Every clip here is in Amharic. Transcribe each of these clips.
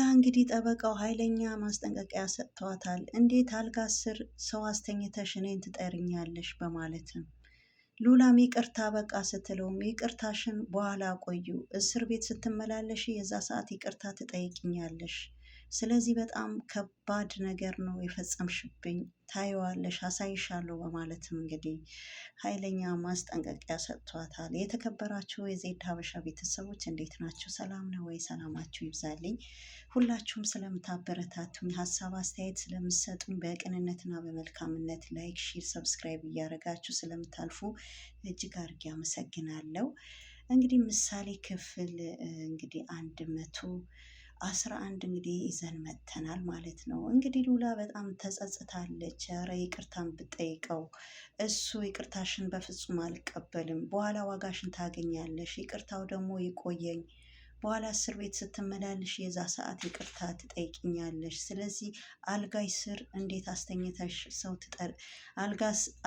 እንግዲህ ጠበቃው ኃይለኛ ማስጠንቀቂያ ሰጥተዋታል። እንዴት አልጋ ስር ሰው አስተኝተሽ እኔን ትጠርኛለሽ? በማለትም ሉላም ይቅርታ በቃ ስትለውም ይቅርታሽን በኋላ ቆዩ፣ እስር ቤት ስትመላለሽ የዛ ሰዓት ይቅርታ ትጠይቅኛለሽ። ስለዚህ በጣም ከባድ ነገር ነው የፈጸምሽብኝ፣ ታየዋለሽ፣ አሳይሻለሁ በማለትም እንግዲህ ኃይለኛ ማስጠንቀቂያ ሰጥቷታል። የተከበራችሁ የዜድ ሀበሻ ቤተሰቦች እንዴት ናችሁ? ሰላም ነው ወይ? ሰላማችሁ ይብዛልኝ። ሁላችሁም ስለምታበረታቱኝ፣ ሀሳብ አስተያየት ስለምሰጡኝ፣ በቅንነትና በመልካምነት like፣ share፣ subscribe እያደረጋችሁ ስለምታልፉ እጅግ አድርጌ አመሰግናለሁ። እንግዲህ ምሳሌ ክፍል እንግዲህ 111 እንግዲህ ይዘን መጥተናል ማለት ነው። እንግዲህ ሉላ በጣም ተጸጽታለች። ኧረ ይቅርታን ብጠይቀው እሱ ይቅርታሽን በፍጹም አልቀበልም፣ በኋላ ዋጋሽን ታገኛለሽ፣ ይቅርታው ደግሞ ይቆየኝ፣ በኋላ እስር ቤት ስትመላልሽ የዛ ሰዓት ይቅርታ ትጠይቅኛለሽ። ስለዚህ አልጋይ ስር እንዴት አስተኝተሽ ሰው ትጠር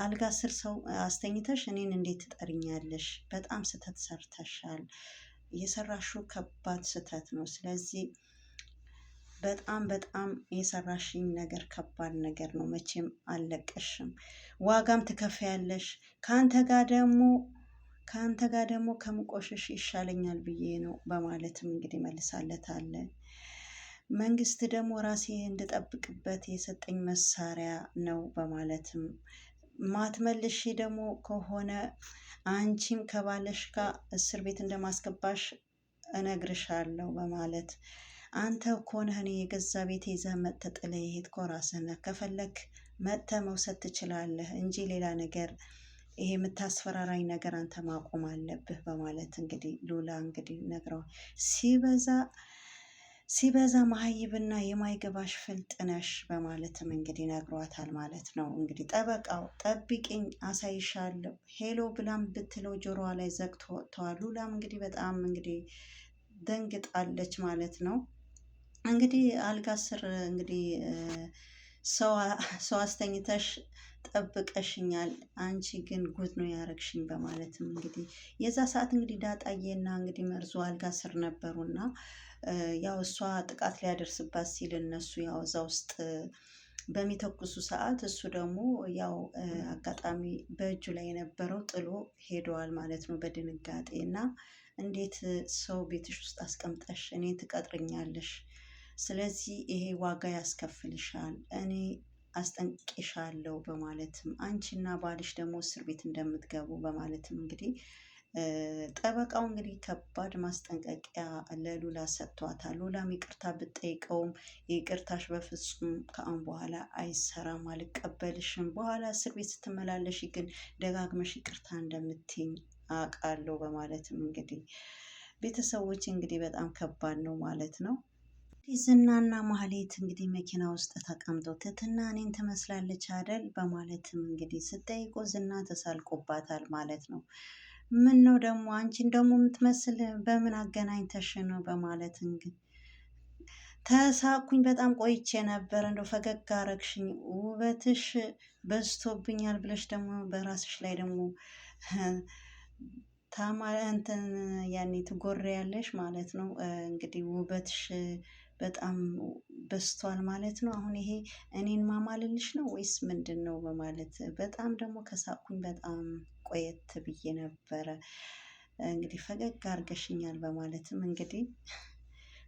አልጋ ስር ሰው አስተኝተሽ እኔን እንዴት ትጠርኛለሽ? በጣም ስህተት ሰርተሻል። የሰራሽው ከባድ ስህተት ነው። ስለዚህ በጣም በጣም የሰራሽኝ ነገር ከባድ ነገር ነው። መቼም አልለቀሽም፣ ዋጋም ትከፍያለሽ። ከአንተ ጋር ደግሞ ከምቆሽሽ ይሻለኛል ብዬ ነው በማለትም እንግዲህ መልሳለታለ። መንግስት ደግሞ ራሴ እንድጠብቅበት የሰጠኝ መሳሪያ ነው በማለትም ማትመልሺ ደግሞ ከሆነ አንቺም ከባለሽ ጋር እስር ቤት እንደማስገባሽ እነግርሻለሁ በማለት፣ አንተ እኮ ነህ እኔ የገዛ ቤቴ ይዘህ መጥተህ ጥለህ የሄድከው ራስህ ነህ። ከፈለክ መጥተህ መውሰድ ትችላለህ እንጂ ሌላ ነገር ይሄ የምታስፈራራኝ ነገር አንተ ማቆም አለብህ በማለት እንግዲህ ሉላ እንግዲህ ነግረዋል። ሲበዛ ሲበዛ መሀይብና የማይገባሽ ፍልጥ ነሽ በማለትም እንግዲህ ነግሯታል ማለት ነው። እንግዲህ ጠበቃው ጠብቂኝ አሳይሻለሁ hello ብላም ብትለው ጆሮዋ ላይ ዘግቶ ወጥተዋል። ሉላም እንግዲህ በጣም እንግዲህ ደንግጣለች ማለት ነው። እንግዲህ አልጋ ስር እንግዲህ ሰው አስተኝተሽ ጠብቀሽኛል፣ አንቺ ግን ጉድ ነው ያረግሽኝ በማለትም እንግዲህ የዛ ሰዓት እንግዲህ ዳጣዬና እንግዲህ መርዙ አልጋ ስር ነበሩና ያው እሷ ጥቃት ሊያደርስባት ሲል እነሱ ያው እዛ ውስጥ በሚተኩሱ ሰዓት እሱ ደግሞ ያው አጋጣሚ በእጁ ላይ የነበረው ጥሎ ሄደዋል ማለት ነው በድንጋጤ። እና እንዴት ሰው ቤትሽ ውስጥ አስቀምጠሽ እኔን ትቀጥርኛለሽ? ስለዚህ ይሄ ዋጋ ያስከፍልሻል፣ እኔ አስጠንቅቄሻለሁ በማለትም አንቺና ባልሽ ደግሞ እስር ቤት እንደምትገቡ በማለትም እንግዲህ ጠበቃው እንግዲህ ከባድ ማስጠንቀቂያ ለሉላ ሰጥቷታል። ሉላም ይቅርታ ብትጠይቀውም ይቅርታሽ በፍጹም ከአሁን በኋላ አይሰራም፣ አልቀበልሽም፣ በኋላ እስር ቤት ስትመላለሽ ግን ደጋግመሽ ይቅርታ እንደምትይኝ አውቃለሁ በማለትም እንግዲህ ቤተሰቦች እንግዲህ በጣም ከባድ ነው ማለት ነው። ዝናና ማህሌት እንግዲህ መኪና ውስጥ ተቀምጠው ትህትና እኔን ትመስላለች አይደል በማለትም እንግዲህ ስጠይቆ ዝና ተሳልቆባታል ማለት ነው። ምን ነው ደግሞ አንቺን ደግሞ የምትመስል በምን አገናኝተሽ ነው በማለት እንግዲህ ተሳኩኝ። በጣም ቆይቼ ነበር፣ እንደው ፈገግ አረግሽኝ፣ ውበትሽ በዝቶብኛል ብለሽ ደግሞ በራስሽ ላይ ደግሞ ታማ እንትን ያኔ ትጎሪያለሽ ማለት ነው። እንግዲህ ውበትሽ በጣም በዝቷል ማለት ነው። አሁን ይሄ እኔን ማማልልሽ ነው ወይስ ምንድን ነው በማለት በጣም ደግሞ ከሳቅኩኝ በጣም ቆየት ብዬ ነበረ። እንግዲህ ፈገግ አርገሽኛል በማለትም እንግዲህ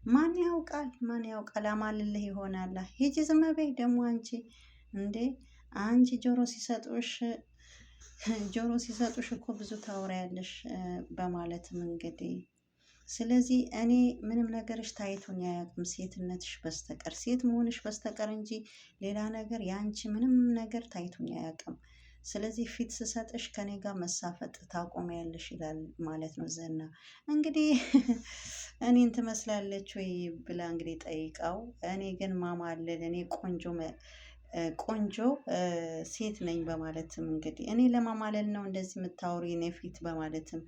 ማን ያውቃል፣ ማን ያውቃል አማልልህ ይሆናል። ሂጂ ዝም በይ ደግሞ አንቺ፣ እንዴ አንቺ ጆሮ ሲሰጡሽ እኮ ብዙ ታወሪያለሽ በማለትም እንግዲህ ስለዚህ እኔ ምንም ነገርሽ ታይቶኝ አያውቅም ሴትነትሽ በስተቀር፣ ሴት መሆንሽ በስተቀር እንጂ ሌላ ነገር የአንቺ ምንም ነገር ታይቶኝ አያውቅም። ስለዚህ ፊት ስሰጥሽ ከኔ ጋር መሳፈጥ ታቆሚያለሽ ይላል ማለት ነው። ዝና እንግዲህ እኔን ትመስላለች ወይ ብላ እንግዲህ ጠይቃው፣ እኔ ግን ማማለል እኔ ቆንጆ ቆንጆ ሴት ነኝ በማለትም እንግዲህ እኔ ለማማለል ነው እንደዚህ የምታወሪ እኔ ፊት በማለትም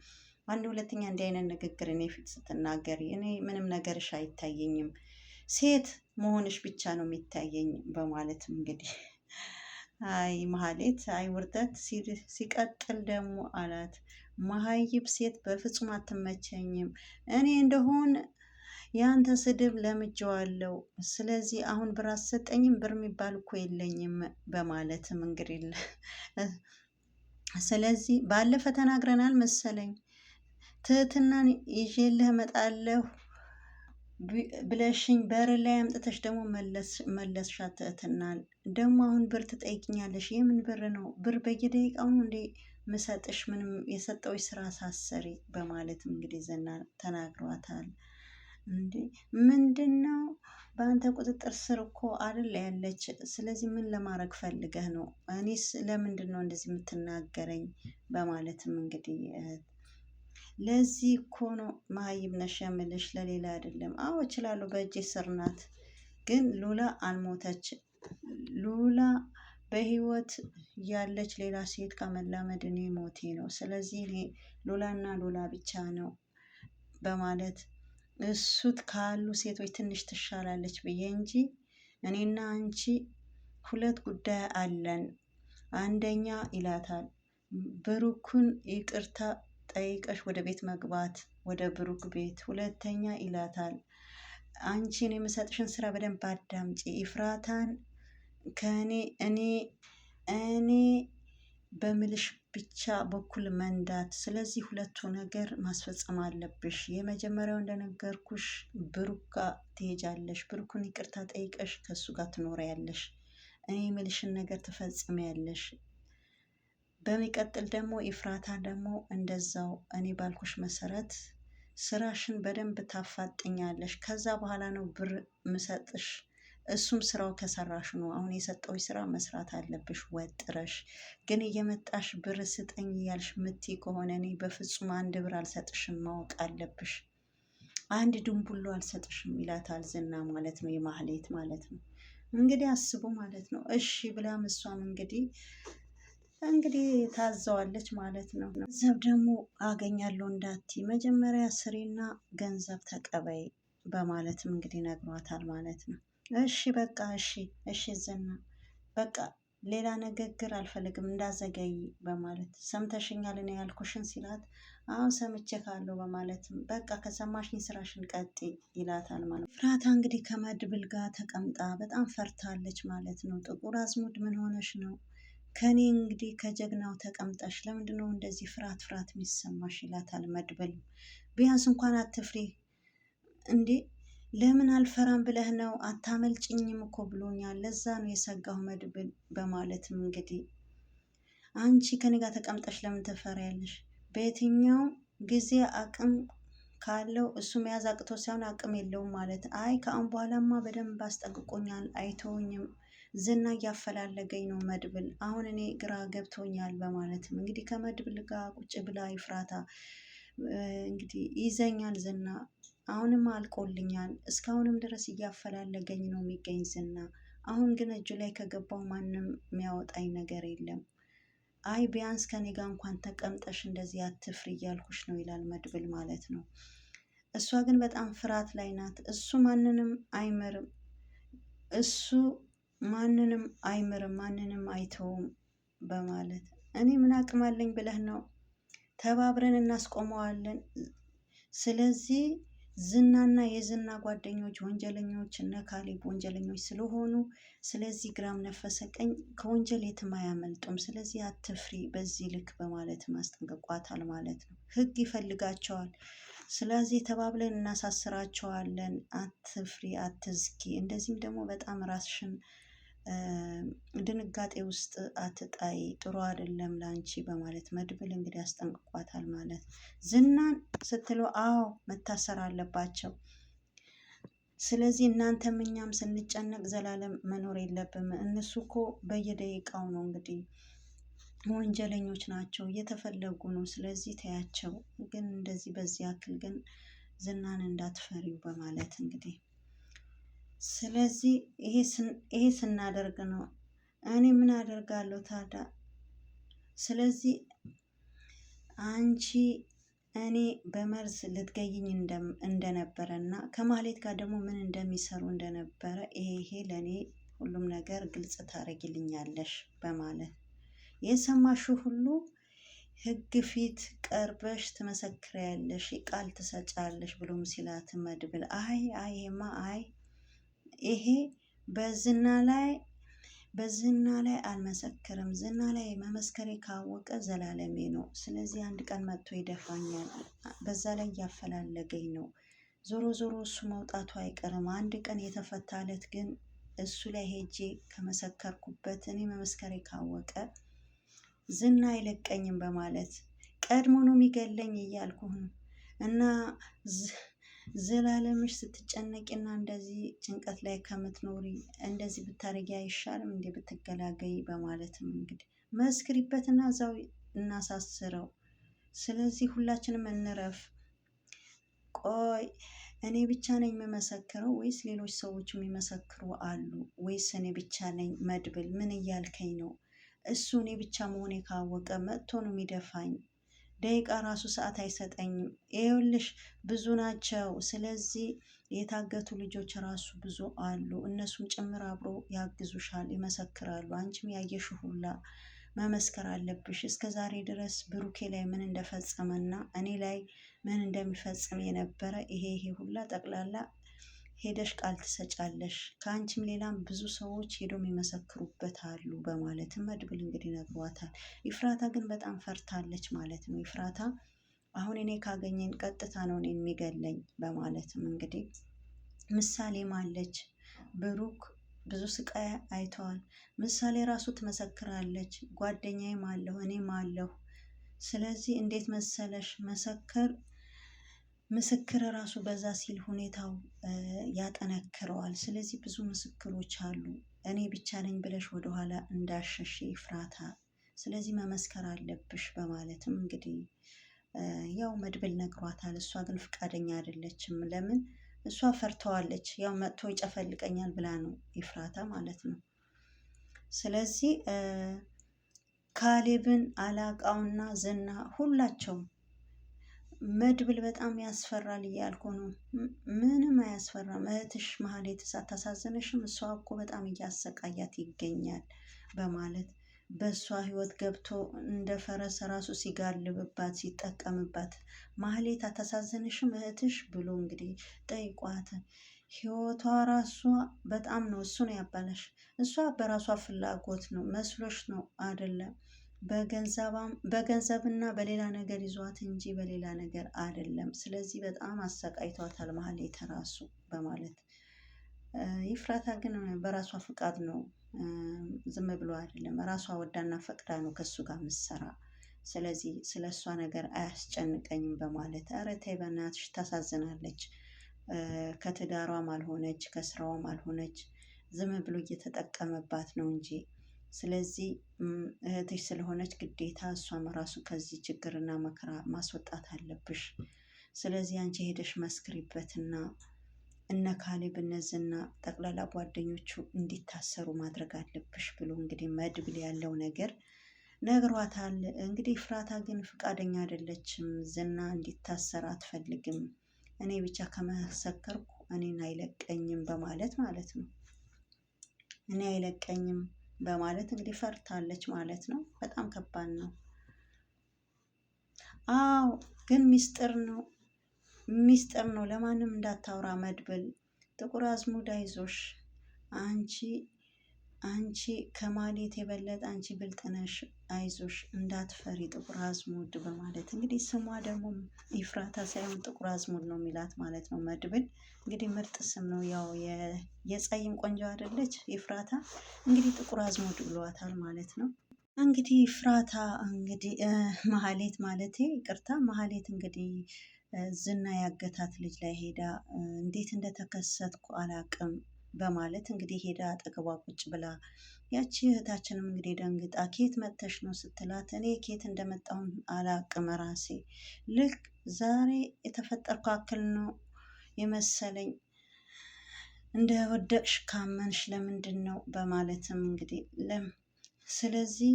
አንድ ሁለተኛ እንዲህ አይነት ንግግር እኔ ፊት ስትናገሪ እኔ ምንም ነገርሽ አይታየኝም፣ ሴት መሆንሽ ብቻ ነው የሚታየኝ በማለትም እንግዲህ አይ መሀሌት፣ አይ ውርደት። ሲቀጥል ደግሞ አላት መሀይብ ሴት በፍጹም አትመቸኝም። እኔ እንደሆን ያንተ ስድብ ለምጄዋለሁ። ስለዚህ አሁን ብር አትሰጠኝም፣ ብር የሚባል እኮ የለኝም በማለትም እንግዲህ ስለዚህ ባለፈ ተናግረናል መሰለኝ ትህትናን ይዤልህ እመጣለሁ ብለሽኝ በር ላይ አምጥተሽ ደግሞ መለስሻት። ትህትናን ደግሞ አሁን ብር ትጠይቅኛለሽ? የምን ብር ነው? ብር በየደቂቃው ነው እንዴ ምሰጥሽ? ምንም የሰጠውሽ ስራ ሳሰሪ በማለትም እንግዲህ ዝና ተናግሯታል። እንዴ ምንድን ነው በአንተ ቁጥጥር ስር እኮ አይደል ያለች። ስለዚህ ምን ለማድረግ ፈልገህ ነው? እኔስ ለምንድን ነው እንደዚህ የምትናገረኝ? በማለትም እንግዲህ ለዚህ እኮ ነው መሀይም ነሽ የምልሽ ለሌላ አይደለም። አዎ እችላለሁ፣ በእጄ ስር ናት። ግን ሉላ አልሞተች። ሉላ በህይወት ያለች ሌላ ሴት ከመላመድ እኔ ሞቴ ነው። ስለዚህ እኔ ሉላና ሉላ ብቻ ነው በማለት እሱት ካሉ ሴቶች ትንሽ ትሻላለች ብዬ እንጂ እኔና አንቺ ሁለት ጉዳይ አለን። አንደኛ ይላታል ብሩክን ይቅርታ ጠይቀሽ ወደ ቤት መግባት ወደ ብሩክ ቤት። ሁለተኛ ይላታል አንቺን የምሰጥሽን ስራ በደንብ አዳምጪ። ኢፍራታን ከእኔ እኔ እኔ በምልሽ ብቻ በኩል መንዳት። ስለዚህ ሁለቱ ነገር ማስፈጸም አለብሽ። የመጀመሪያው እንደነገርኩሽ ብሩክ ጋር ትሄጃለሽ። ብሩክን ይቅርታ ጠይቀሽ ከእሱ ጋር ትኖሪያለሽ። እኔ የምልሽን ነገር ትፈጽሚያለሽ። በሚቀጥል ደግሞ ኢፍራታ ደግሞ እንደዛው እኔ ባልኩሽ መሰረት ስራሽን በደንብ ታፋጥኛለሽ። ከዛ በኋላ ነው ብር ምሰጥሽ። እሱም ስራው ከሰራሽ ነው። አሁን የሰጠውሽ ስራ መስራት አለብሽ ወጥረሽ። ግን እየመጣሽ ብር ስጠኝ እያልሽ ምቲ ከሆነ እኔ በፍጹም አንድ ብር አልሰጥሽም፣ ማወቅ አለብሽ። አንድ ድንቡሎ አልሰጥሽም ይላታል ዝና ማለት ነው፣ የማህሌት ማለት ነው። እንግዲህ አስቡ ማለት ነው። እሺ ብላም እሷም እንግዲህ ታዘዋለች ማለት ነው። ገንዘብ ደግሞ አገኛለሁ እንዳቲ መጀመሪያ ስሪና ገንዘብ ተቀበይ በማለትም እንግዲህ ነግሯታል ማለት ነው። እሺ በቃ እሺ እሺ ዝና በቃ ሌላ ንግግር አልፈልግም እንዳዘገይ በማለት ሰምተሽኛል እኔ ያልኩሽን ሲላት፣ አሁን ሰምቼ ካለው በማለትም በቃ ከሰማሽኝ ስራሽን ቀጥ ይላታል ማለት ነው። ፍራታ እንግዲህ ከመድብል ጋር ተቀምጣ በጣም ፈርታለች ማለት ነው። ጥቁር አዝሙድ ምን ሆነሽ ነው? ከኔ እንግዲህ ከጀግናው ተቀምጠሽ ለምንድን ነው እንደዚህ ፍርሃት ፍርሃት የሚሰማሽ? ይላታል መድብል። ቢያንስ እንኳን አትፍሪ እንዴ ለምን አልፈራም ብለህ ነው? አታመልጭኝም እኮ ብሎኛል። ለዛ ነው የሰጋሁ መድብል በማለትም እንግዲህ አንቺ ከኔ ጋር ተቀምጠሽ ለምን ትፈሪያለሽ? በየትኛው ጊዜ አቅም ካለው እሱ መያዝ አቅቶ ሳይሆን አቅም የለውም ማለት። አይ ከአሁን በኋላማ በደንብ አስጠንቅቆኛል፣ አይተውኝም ዝና እያፈላለገኝ ነው መድብል፣ አሁን እኔ ግራ ገብቶኛል በማለትም እንግዲህ ከመድብል ጋር ቁጭ ብላ ይፍራታ እንግዲህ ይዘኛል ዝና፣ አሁንም አልቆልኛል፣ እስካሁንም ድረስ እያፈላለገኝ ነው የሚገኝ ዝና። አሁን ግን እጁ ላይ ከገባው ማንም የሚያወጣኝ ነገር የለም። አይ ቢያንስ ከኔ ጋር እንኳን ተቀምጠሽ እንደዚህ አትፍሪ እያልኩሽ ነው ይላል መድብል ማለት ነው። እሷ ግን በጣም ፍርሃት ላይ ናት። እሱ ማንንም አይምርም፣ እሱ ማንንም አይምርም፣ ማንንም አይተውም በማለት እኔ ምን አቅም አለኝ ብለህ ነው? ተባብረን እናስቆመዋለን። ስለዚህ ዝናና የዝና ጓደኞች ወንጀለኞች እነ ካሌብ ወንጀለኞች ስለሆኑ ስለዚህ ግራም ነፈሰ ቀኝ ከወንጀል የትም አያመልጡም። ስለዚህ አትፍሪ በዚህ ልክ በማለት ማስጠንቀቋታል ማለት ነው። ሕግ ይፈልጋቸዋል። ስለዚህ ተባብለን እናሳስራቸዋለን። አትፍሪ፣ አትዝጊ። እንደዚህም ደግሞ በጣም ራስሽን ድንጋጤ ውስጥ አትጣይ፣ ጥሩ አይደለም ለአንቺ በማለት መድብል እንግዲህ አስጠንቅቋታል ማለት ዝናን ስትለው፣ አዎ መታሰር አለባቸው። ስለዚህ እናንተም እኛም ስንጨነቅ ዘላለም መኖር የለብም። እነሱ እኮ በየደቂቃው ነው እንግዲህ ወንጀለኞች ናቸው፣ እየተፈለጉ ነው። ስለዚህ ተያቸው፣ ግን እንደዚህ በዚህ ያክል ግን ዝናን እንዳትፈሪው በማለት እንግዲህ ስለዚህ ይሄ ስናደርግ ነው እኔ ምን አደርጋለሁ ታዲያ? ስለዚህ አንቺ እኔ በመርዝ ልትገይኝ እንደነበረ እና ከማህሌት ጋር ደግሞ ምን እንደሚሰሩ እንደነበረ ይሄ ለእኔ ሁሉም ነገር ግልጽ ታደርጊልኛለሽ በማለት የሰማሽው ሁሉ ሕግ ፊት ቀርበሽ ትመሰክሪያለሽ፣ ቃል ትሰጫለሽ ብሎም ሲላት መድብል አይ አይ ይሄማ አይ ይሄ በዝና ላይ በዝና ላይ አልመሰክርም። ዝና ላይ መመስከሬ ካወቀ ዘላለሜ ነው። ስለዚህ አንድ ቀን መጥቶ ይደፋኛል። በዛ ላይ እያፈላለገኝ ነው። ዞሮ ዞሮ እሱ መውጣቱ አይቀርም። አንድ ቀን የተፈታለት ግን እሱ ላይ ሄጄ ከመሰከርኩበት እኔ መመስከሬ ካወቀ ዝና አይለቀኝም በማለት ቀድሞ ነው የሚገለኝ እያልኩህ ነው እና ዘላለምሽ ስትጨነቂና እንደዚህ ጭንቀት ላይ ከምትኖሪ እንደዚህ ብታደርጊ አይሻልም እንዴ ብትገላገይ በማለትም እንግዲህ መስክሪበትና እዛው እናሳስረው። ስለዚህ ሁላችንም እንረፍ። ቆይ እኔ ብቻ ነኝ የምመሰክረው ወይስ ሌሎች ሰዎች የሚመሰክሩ አሉ? ወይስ እኔ ብቻ ነኝ? መድብል ምን እያልከኝ ነው? እሱ እኔ ብቻ መሆኔ ካወቀ መጥቶ ነው የሚደፋኝ። ደቂቃ ራሱ ሰዓት አይሰጠኝም። ይኸውልሽ ብዙ ናቸው። ስለዚህ የታገቱ ልጆች ራሱ ብዙ አሉ። እነሱም ጭምር አብሮ ያግዙሻል፣ ይመሰክራሉ። አንቺም ያየሽ ሁላ መመስከር አለብሽ። እስከ ዛሬ ድረስ ብሩኬ ላይ ምን እንደፈጸመና እኔ ላይ ምን እንደሚፈጽም የነበረ ይሄ ይሄ ሁላ ጠቅላላ ሄደሽ ቃል ትሰጫለሽ። ከአንቺም ሌላም ብዙ ሰዎች ሄዶ የሚመሰክሩበት አሉ በማለትም መድብል እንግዲህ ነግሯታል። ይፍራታ ግን በጣም ፈርታለች ማለት ነው። ይፍራታ አሁን እኔ ካገኘን ቀጥታ ነው እኔን የሚገለኝ በማለትም እንግዲህ ምሳሌም አለች። ብሩክ ብዙ ስቃይ አይተዋል። ምሳሌ ራሱ ትመሰክራለች። ጓደኛዬም አለሁ እኔም አለሁ። ስለዚህ እንዴት መሰለሽ መሰከር ምስክር ራሱ በዛ ሲል ሁኔታው ያጠነክረዋል። ስለዚህ ብዙ ምስክሮች አሉ። እኔ ብቻ ነኝ ብለሽ ወደኋላ እንዳሸሽ ፍራታ፣ ስለዚህ መመስከር አለብሽ በማለትም እንግዲህ ያው መድብል ነግሯታል። እሷ ግን ፍቃደኛ አይደለችም። ለምን እሷ ፈርተዋለች። ያው መጥቶ ይጨፈልቀኛል ብላ ነው ይፍራታ ማለት ነው። ስለዚህ ካሌብን አላቃውና ዝና ሁላቸውም መድብል በጣም ያስፈራል እያልኩ ነው። ምንም አያስፈራም። እህትሽ መሀሌት አታሳዝንሽም? እሷ እኮ በጣም እያሰቃያት ይገኛል በማለት በእሷ ህይወት ገብቶ እንደ ፈረስ ራሱ ሲጋልብባት ሲጠቀምባት፣ ማህሌት አታሳዝንሽም እህትሽ ብሎ እንግዲህ ጠይቋት። ህይወቷ ራሷ በጣም ነው እሱ ነው ያባላሽ። እሷ በራሷ ፍላጎት ነው መስሎሽ ነው አይደለም በገንዘብና በሌላ ነገር ይዟት እንጂ በሌላ ነገር አይደለም። ስለዚህ በጣም አሰቃይቷታል ማህሌት ራሱ በማለት ይፍራታ ግን በራሷ ፍቃድ ነው፣ ዝም ብሎ አይደለም። ራሷ ወዳና ፈቅዳ ነው ከሱ ጋር ምሰራ። ስለዚህ ስለ እሷ ነገር አያስጨንቀኝም በማለት ኧረ ተይ በእናትሽ ታሳዝናለች። ከትዳሯም አልሆነች ከስራዋም አልሆነች፣ ዝም ብሎ እየተጠቀመባት ነው እንጂ ስለዚህ እህትሽ ስለሆነች ግዴታ እሷም ራሱ ከዚህ ችግርና መከራ ማስወጣት አለብሽ። ስለዚህ አንቺ ሄደሽ መስክሪበትና እነ ካሌብ እነዚህና ጠቅላላ ጓደኞቹ እንዲታሰሩ ማድረግ አለብሽ ብሎ እንግዲህ መድብል ያለው ነገር ነግሯታል። እንግዲህ ፍራታ ግን ፍቃደኛ አይደለችም። ዝና እንዲታሰር አትፈልግም። እኔ ብቻ ከመሰከርኩ እኔን አይለቀኝም በማለት ማለት ነው። እኔ አይለቀኝም በማለት እንግዲህ ፈርታለች ማለት ነው። በጣም ከባድ ነው። አዎ ግን ሚስጥር ነው፣ ሚስጥር ነው። ለማንም እንዳታውራ መድብል። ጥቁር አዝሙድ አይዞሽ አንቺ አንቺ ከማሌት የበለጠ አንቺ ብልጥ ነሽ፣ አይዞሽ እንዳትፈሪ ጥቁር አዝሙድ በማለት እንግዲህ ስሟ ደግሞ ይፍራታ ሳይሆን ጥቁር አዝሙድ ነው የሚላት ማለት ነው። መድብል እንግዲህ ምርጥ ስም ነው። ያው የጸይም ቆንጆ አይደለች ይፍራታ እንግዲህ ጥቁር አዝሙድ ብሏታል ማለት ነው። እንግዲህ ይፍራታ እንግዲህ መሀሌት ማለቴ ይቅርታ፣ መሀሌት እንግዲህ ዝና ያገታት ልጅ ላይ ሄዳ እንዴት እንደተከሰትኩ አላቅም በማለት እንግዲህ ሄዳ አጠገቧ ቁጭ ብላ ያቺ እህታችንም እንግዲህ ደንግጣ ኬት መጥተሽ ነው ስትላት እኔ ኬት እንደመጣሁም አላቅም ራሴ ልክ ዛሬ የተፈጠርኩ አክል ነው የመሰለኝ እንደ ወደቅሽ ካመንሽ ለምንድን ነው በማለትም እንግዲህ ስለዚህ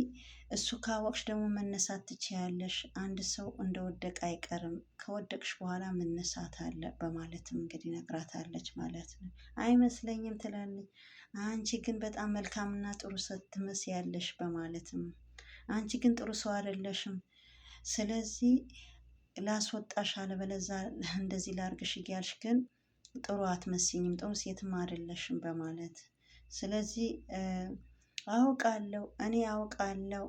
እሱ ካወቅሽ ደግሞ መነሳት ትችያለሽ። አንድ ሰው እንደወደቀ አይቀርም፣ ከወደቅሽ በኋላ መነሳት አለ በማለትም እንግዲህ ነግራታለች ማለት ነው። አይመስለኝም ትላለች። አንቺ ግን በጣም መልካምና ጥሩ ሰው ትመስያለሽ በማለትም አንቺ ግን ጥሩ ሰው አይደለሽም። ስለዚህ ላስወጣሽ፣ አለበለዛ እንደዚህ ላርግሽ እያልሽ ግን ጥሩ አትመስኝም፣ ጥሩ ሴትም አይደለሽም በማለት ስለዚህ አውቃለሁ እኔ አውቃለሁ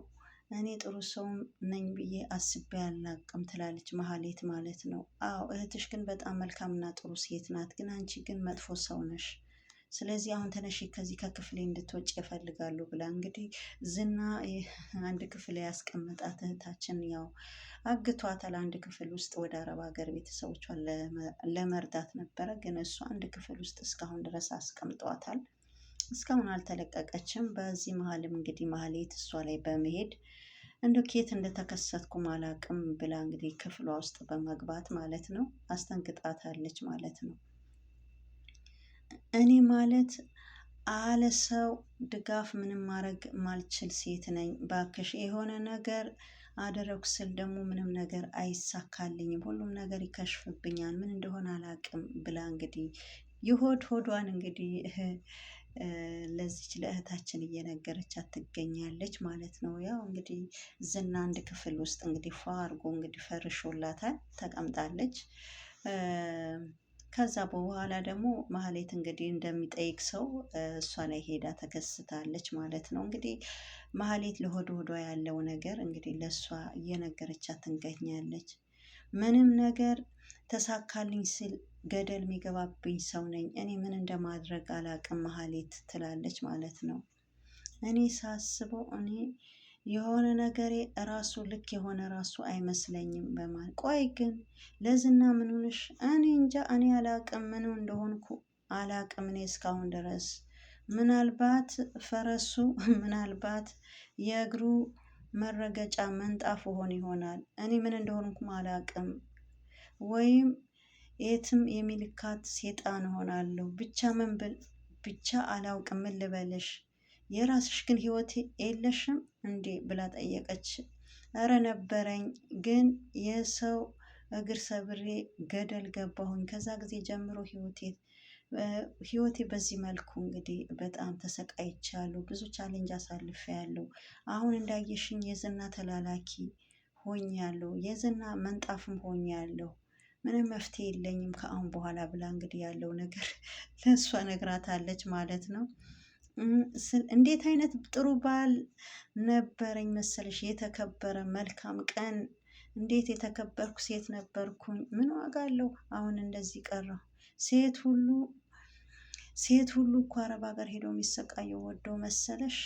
እኔ ጥሩ ሰው ነኝ ብዬ አስቤ አላቅም ትላለች መሀሌት ማለት ነው። አዎ እህትሽ ግን በጣም መልካምና ጥሩ ሴት ናት፣ ግን አንቺ ግን መጥፎ ሰው ነሽ። ስለዚህ አሁን ተነሺ ከዚህ ከክፍሌ እንድትወጪ ይፈልጋሉ ብላ እንግዲህ ዝና አንድ ክፍል ያስቀመጣት እህታችን ያው አግቷታል። አንድ ክፍል ውስጥ ወደ አረብ ሀገር ቤተሰቦቿን ለመርዳት ነበረ፣ ግን እሱ አንድ ክፍል ውስጥ እስካሁን ድረስ አስቀምጧታል። እስካሁን አልተለቀቀችም። በዚህ መሀልም እንግዲህ መሀሌት እሷ ላይ በመሄድ እንደ ኬት እንደተከሰትኩም አላቅም ብላ እንግዲህ ክፍሏ ውስጥ በመግባት ማለት ነው አስጠንቅጣታለች ማለት ነው። እኔ ማለት አለ ሰው ድጋፍ ምንም ማድረግ ማልችል ሴት ነኝ። ባክሽ የሆነ ነገር አደረኩ ስል ደግሞ ምንም ነገር አይሳካልኝም፣ ሁሉም ነገር ይከሽፍብኛል፣ ምን እንደሆነ አላቅም ብላ እንግዲህ የሆድ ሆዷን እንግዲህ ለዚች ለእህታችን እየነገረቻት ትገኛለች ማለት ነው። ያው እንግዲህ ዝና አንድ ክፍል ውስጥ እንግዲህ ፏ አድርጎ እንግዲህ ፈርሾላታል ተቀምጣለች። ከዛ በኋላ ደግሞ ማህሌት እንግዲህ እንደሚጠይቅ ሰው እሷ ላይ ሄዳ ተከስታለች ማለት ነው። እንግዲህ ማህሌት ለሆድ ሆዷ ያለው ነገር እንግዲህ ለእሷ እየነገረቻት ትገኛለች። ምንም ነገር ተሳካልኝ ስል ገደል የሚገባብኝ ሰው ነኝ እኔ ምን እንደማድረግ አላቅም መሀሌት ትላለች ማለት ነው። እኔ ሳስበው እኔ የሆነ ነገሬ ራሱ ልክ የሆነ ራሱ አይመስለኝም በማለት ቆይ ግን ለዝና ምን ሆነሽ? እኔ እንጃ እኔ አላቅም ምን እንደሆንኩ አላቅም እኔ እስካሁን ድረስ ምናልባት ፈረሱ ምናልባት የእግሩ መረገጫ መንጣፍ ሆን ይሆናል። እኔ ምን እንደሆንኩም አላቅም ወይም የትም የሚልካት ሴጣን እሆናለሁ። ብቻ ምን ብል ብቻ አላውቅም ምን ልበልሽ፣ የራስሽ ግን ህይወት የለሽም እንዴ ብላ ጠየቀች። እረ ነበረኝ፣ ግን የሰው እግር ሰብሬ ገደል ገባሁኝ። ከዛ ጊዜ ጀምሮ ህይወቴ በዚህ መልኩ እንግዲህ በጣም ተሰቃይቻለሁ። ብዙ challenge አሳልፌያለሁ። አሁን እንዳየሽኝ የዝና ተላላኪ ሆኛለሁ። የዝና መንጣፍም ሆኛለሁ። ምንም መፍትሄ የለኝም ከአሁን በኋላ ብላ እንግዲህ ያለው ነገር ለእሷ ነግራታለች ማለት ነው። እንዴት አይነት ጥሩ ባል ነበረኝ መሰለሽ! የተከበረ መልካም ቀን፣ እንዴት የተከበርኩ ሴት ነበርኩኝ። ምን ዋጋ አለው አሁን እንደዚህ ቀረሁ። ሴት ሁሉ ሴት ሁሉ እኮ አረብ ሀገር ሄዶ የሚሰቃየው ወዶ መሰለሽ?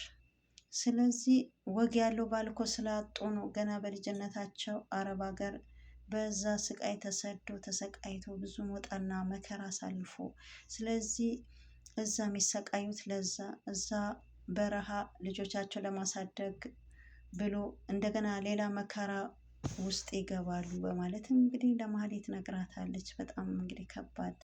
ስለዚህ ወግ ያለው ባል እኮ ስላጡ ነው ገና በልጅነታቸው አረብ ሀገር በዛ ስቃይ ተሰዶ ተሰቃይቶ ብዙ ሞጣና መከራ አሳልፎ፣ ስለዚህ እዛ የሚሰቃዩት ለዛ እዛ በረሃ ልጆቻቸው ለማሳደግ ብሎ እንደገና ሌላ መከራ ውስጥ ይገባሉ በማለት እንግዲህ ለማህሌት ነግራታለች። በጣም እንግዲህ ከባድ